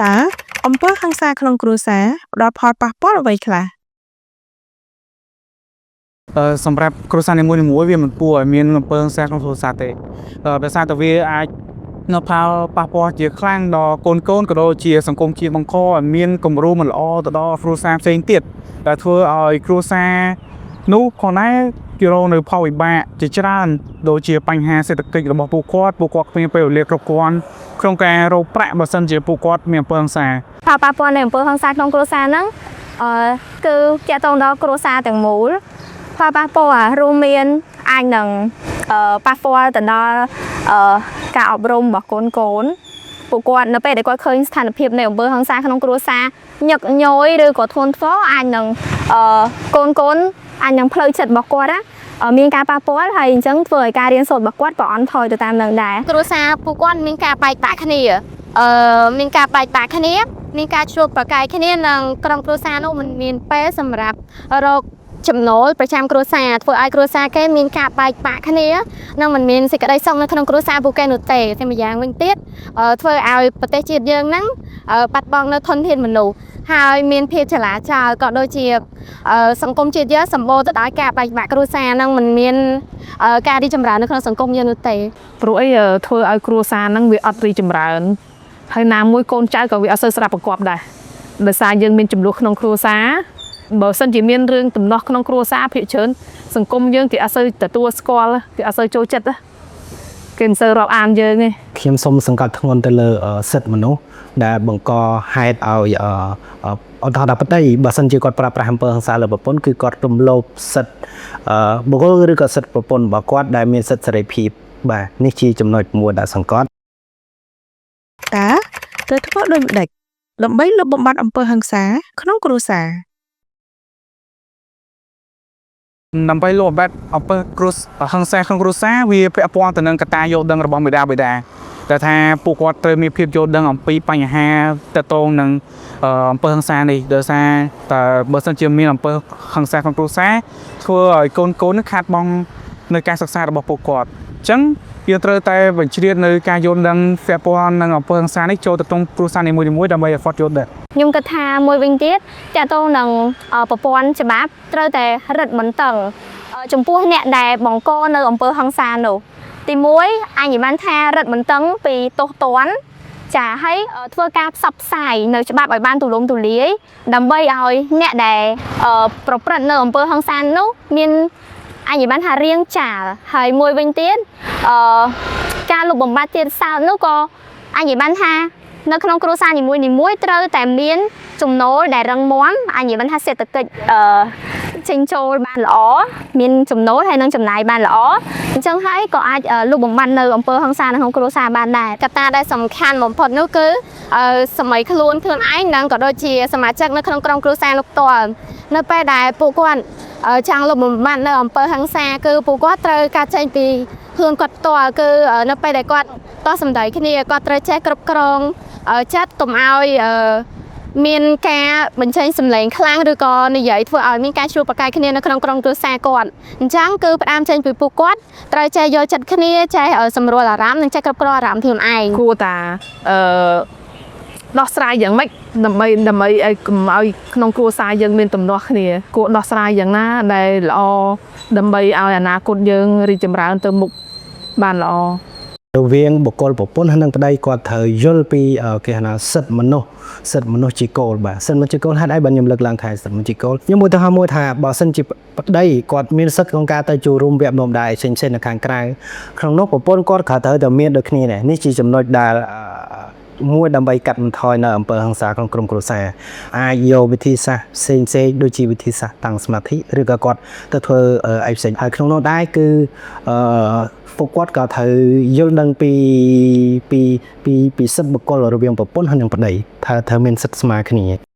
តើអំពើហិង្សាក្នុងគ្រួសារផ្ដល់ផលប៉ះពាល់អ្វីខ្លះ? សម្រាប់គ្រួសារនីមួយៗវាមិនគួរឲ្យមានអំពើហិង្សាក្នុងគ្រួសារទេដោយសារតែវាអាចនៅផលប៉ះពាល់ជាខ្លាំងដល់កូនកូនក៏ដូចជាសង្គមជាបង្កឲ្យមានគំរូមិនល្អទៅដល់គ្រួសារផ្សេងទៀតដែលធ្វើឲ្យគ្រួសារនោះផងដែរគេរងនៅផលវិបាកជាច្រើនដូចជាបញ្ហាសេដ្ឋកិច្ចរបស់ពួកគាត់ពួកគាត់គ្មានពេលវេលាគ្រប់គ្រាន់ក្នុងការរកប្រាក់បើសិនជាពួកគាត់មានអំពើហិង្សា ផលប៉ះពាល់នៃអំពើហិង្សាក្នុងគ្រួសារហ្នឹងអឺគឺតាក់ទងដល់គ្រួសារទាំងមូលផលប៉ះពាល់រួមមានអាចនឹងប៉ះពាល់ទៅដល់អឺការអប់រំរបស់កូនកូនពួកគាត់នៅពេលដែលគាត់ឃើញស្ថានភាពនៃអំពើហិង្សាក្នុងគ្រួសារញឹកញយឬក៏ធ្ងន់ធ្ងរអាចនឹងអឺកូនកូនអាចនឹងផ្លូវចិត្តរបស់គាត់ណាមានការប៉ះពាល់ហើយអញ្ចឹងធ្វើឲ្យការរៀនសូត្ររបស់គាត់ក៏អន់ថយទៅតាមនឹងដែរ គ្រួសារពួកគាត់មានការបែកបាក់គ្នាមានការបែកបាក់គ្នាមានការជួបប្រកែកគ្នានិងក្រុមគ្រួសារនោះមិនមានពេលសម្រាប់រកចំណូលប្រចាំគ្រួសារធ្វើឲ្យគ្រួសារគេមានការបែកបាក់គ្នានិងមិនមានសេចក្តីសុខនៅក្នុងគ្រួសារពួកគេនោះទេតែម្យ៉ាងវិញទៀតធ្វើឲ្យប្រទេសជាតិយើងហ្នឹងបាត់បង់នៅធនធានមនុស្សហើយមានភាពចលាចលក៏ដូចជាសង្គមជាតិយើងសម្បូរទៅដោយការបែកបាក់គ្រួសារនិងមិនមានការរីកចម្រើននៅក្នុងសង្គមយើងនោះទេ ព្រោះអីធ្វើឲ្យគ្រួសារហ្នឹងវាអត់រីកចម្រើនហើយណាមួយកូនចៅក៏វាអត់សូវស្ដាប់ប្រកបដែរដោយសារយើងមានចំនួនក្នុងគ្រួសារបើសិនជាមានរឿងទំនាស់ក្នុងគ្រួសារភាគច្រើនសង្គមយើងគេអត់សូវទទួលស្គាល់គេអត់សូវចូលចិត្តណាគេមិនសូវរាប់អានយើងទេ ខ្ញុំសូមសង្កត់ធ្ងន់ទៅលើសិទ្ធិមនុស្សដែលបង្កហេតុឲ្យអឺអឺឧទាហរណ៍ថាប្តីបើសិនជាគាត់ប្រើប្រាស់អំពើហិង្សាលើប្រពន្ធគឺគាត់រំលោភសិទ្ធិបុគ្គលឬក៏សិទ្ធិប្រពន្ធរបស់គាត់ដែលមានសិទ្ធិសេរីភាពបាទនេះជាចំណុចមួយដែលសង្កត់ តើត្រូវធ្វើដូចម្តេចដើម្បីលុបបំបាត់អំពើហិង្សាក្នុងគ្រួសារ? ដើម្បីលុបបំបាត់អំពើគ្រួសហិង្សាក្នុងគ្រួសារវាពាក់ព័ន្ធទៅនឹងកត្តាយល់ដឹងរបស់មាតាបិតាតែថាពួកគាត់ត្រូវមានភាពយល់ដឹងអំពីបញ្ហាតកតងនឹងអំពើហិង្សានេះដោយសារតើបើសិនជាមានអំពើហិង្សាក្នុងគ្រួសារធ្វើឲ្យកូនកូននឹងខាតបង់នៅការសិក្សារបស់ពួកគាត់អញ្ចឹងយើងត្រូវតែបញ្ជ្រាបនៅការយល់ដឹងពាក់ព័ន្ធនឹងអំពើហិង្សានេះចូលទៅក្នុងគ្រួសារនីមួយៗដើម្បីឲ្យគាត់យល់ដឹង ខ្ញុំគិតថាមួយវិញទៀតតកតងនឹងប្រព័ន្ធច្បាប់ត្រូវតែរឹតបន្តឹងចំពោះអ្នកដែលបង្កនៅអំពើហិង្សានោះទី1អញនិយាយបានថារឹតបន្តឹងពីទោសទណ្ឌចាហើយធ្វើការផ្សព្វផ្សាយនៅច្បាប់ឲ្យបានទូលំទូលាយដើម្បីឲ្យអ្នកដែលប្រព្រឹត្តនៅអំពើហិង្សានោះមានអញនិយាយបានថារៀងចាលហើយមួយវិញទៀតអឺការលុបបំបាត់ទៀតសោតនោះក៏អញនិយាយបានថា នៅក្នុងគ្រួសារនីមួយៗត្រូវតែមានចំណូលដែលរឹងមាំអាចនិយាយបានថាសេដ្ឋកិច្ចចេញចូលបានល្អមានចំណូលហើយនឹងចំណាយបានល្អអញ្ចឹងហើយក៏អាចលុបបំបាត់នៅអំពើហិង្សានៅក្នុងគ្រួសារបានដែរ កត្តាដែលសំខាន់បំផុតនោះគឺសម័យខ្លួនខ្លួនឯងនិងក៏ដូចជាសមាជិកនៅក្នុងក្រុមគ្រួសារលោកផ្ទាល់នៅពេលដែលពួកគាត់ចង់លុបបំបាត់នៅអំពើហិង្សាគឺពួកគាត់ត្រូវការចេញពីខ្លួនគាត់ផ្ទាល់គឺនៅពេលដែលគាត់តោះសម្ដីគ្នាគាត់ត្រូវចេះគ្រប់គ្រងចិត្តកុំឲ្យមានការបញ្ចេញសម្លេងខ្លាំងឬក៏និយាយធ្វើឲ្យមានការជួបប្រកែកគ្នានៅក្នុងក្រុមគ្រួសារគាត់អញ្ចឹងគឺផ្ដើមចេញពីពួកគាត់ត្រូវចេះយល់ចិត្តគ្នាចេះសម្រួលអារម្មណ៍និងចេះគ្រប់គ្រងអារម្មណ៍ខ្លួនឯង គួរតាអឺដោះស្រាយយ៉ាងម៉េចដើម្បីដើម្បីឲ្យកុំឲ្យក្នុងគ្រួសារយើងមានទំនាស់គ្នាគួរដោះស្រាយយ៉ាងណាដែលល្អដើម្បីឲ្យអនាគតយើងរីកចម្រើនទៅមុខបានល្អ រវាងបុគ្គលប្រពន្ធហើយនិងប្តីគាត់ត្រូវយល់ពីគេហៅថាសិទ្ធិមនុស្សសិទ្ធិមនុស្សជាគោលបាទសិទ្ធិមនុស្សជាគោលហេតុអីបានខ្ញុំលើកឡើងថាសិទ្ធិមនុស្សជាគោលខ្ញុំឧទាហរណ៍មួយថាបើសិនជាប្តីគាត់មានសិទ្ធិក្នុងការទៅចូលរួមវគ្គនាំដែរផ្សេងៗនៅខាងក្រៅក្នុងនោះប្រពន្ធគាត់ក៏ត្រូវតែមានដូចគ្នាដែរនេះជាចំណុចដែលមួយដើម្បីកាត់បន្ថយនៅអំពើហិង្សាក្នុងក្រុមគ្រួសារអាចយកវិធីសាស្ត្រផ្សេងផ្សេងៗដូចជាវិធីសាស្ត្រតាំងសមាធិឬក៏គាត់ទៅធ្វើអីផ្សេងហើយក្នុងនោះដែរគឺអឺពួកគាត់ក៏ត្រូវយល់ដឹងពីពីពីពីសិទ្ធិបុគ្គលរវាងប្រពន្ធហើយនិងប្តីថាត្រូវមានសិទ្ធិស្មើគ្នា។